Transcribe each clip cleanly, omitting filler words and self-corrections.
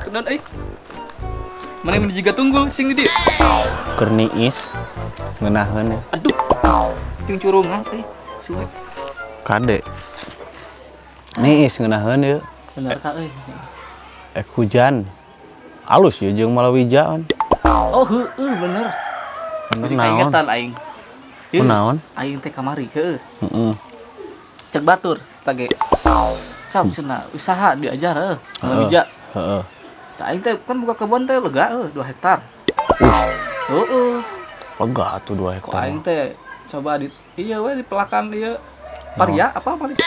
Keun euy. Mana yang jiga tunggul sing di dieu. Keur niis ngeunaheun ya. Aduh. Cungcurungan euy. Suwe. Kade. Niis ngeunaheun ieu. Bener ka euy. Ek hujan. Alus ya jeung malawija kan. Oh, heueuh bener. Bener Jadi naon? kaingetan aing. Ieu, Kunaon? Aing teh kamari heueuh. Heeh. Cek batur tage. Cau cenah usaha diajar heuh. Malawija. Heeh. Tah aing teh kan buka kebun teh lega heuh 2 hektar. Heeh. Lega atuh 2 Kok hektar. aing teh coba di iya we di pelakan ieu paria apa paria?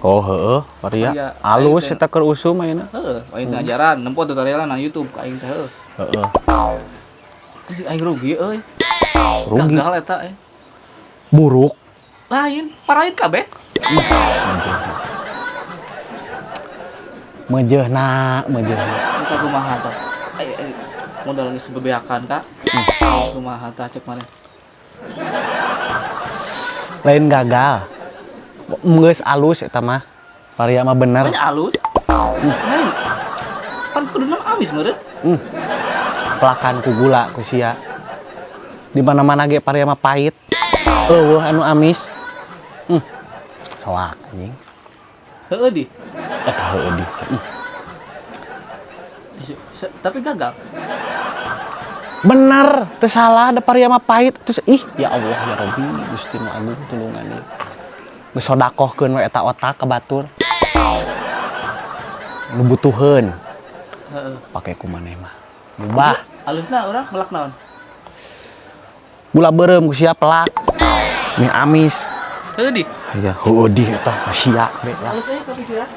Oh heeh, paria. Paria. Alus Aing teh- eta keur usum ayeuna. Heeh, aing teh ngajaran nempo tutorialna na YouTube ka aing teh heueuh. Heeh. Geus aing rugi euy. Rugi. Gagal eta euy. Buruk. Lain, parain kabeh. Meujeuhna, meujeuhna. Eta kumaha tah? Ai ai modal geus bebeakan ka. Kumaha tah cek maneh? Lain gagal. Geus alus eta mah. Paria mah bener. Banyak alus. Lain. Pan kuduna amis meureun. Pelakan ku gula ku sia. Di mana-mana ge paria mah pahit. Eueuh anu amis. Soak anjing. Heeh di. Eta heueuh di. Tapi gagal. Bener, teu salah da paria mah pahit. Terus ih, ya Allah ya Rabbi, Gusti nu agung tulungan ieu. Geus sodakohkeun we eta otak ka batur. Nu butuheun Heeh. pake ku maneh mah. Mubah. Alusna urang melak naon? Gula beureum ku sia pelak. Mie amis. Heueuh di. Ya heueuh di eta sia be lah. Alus euy kapikiran.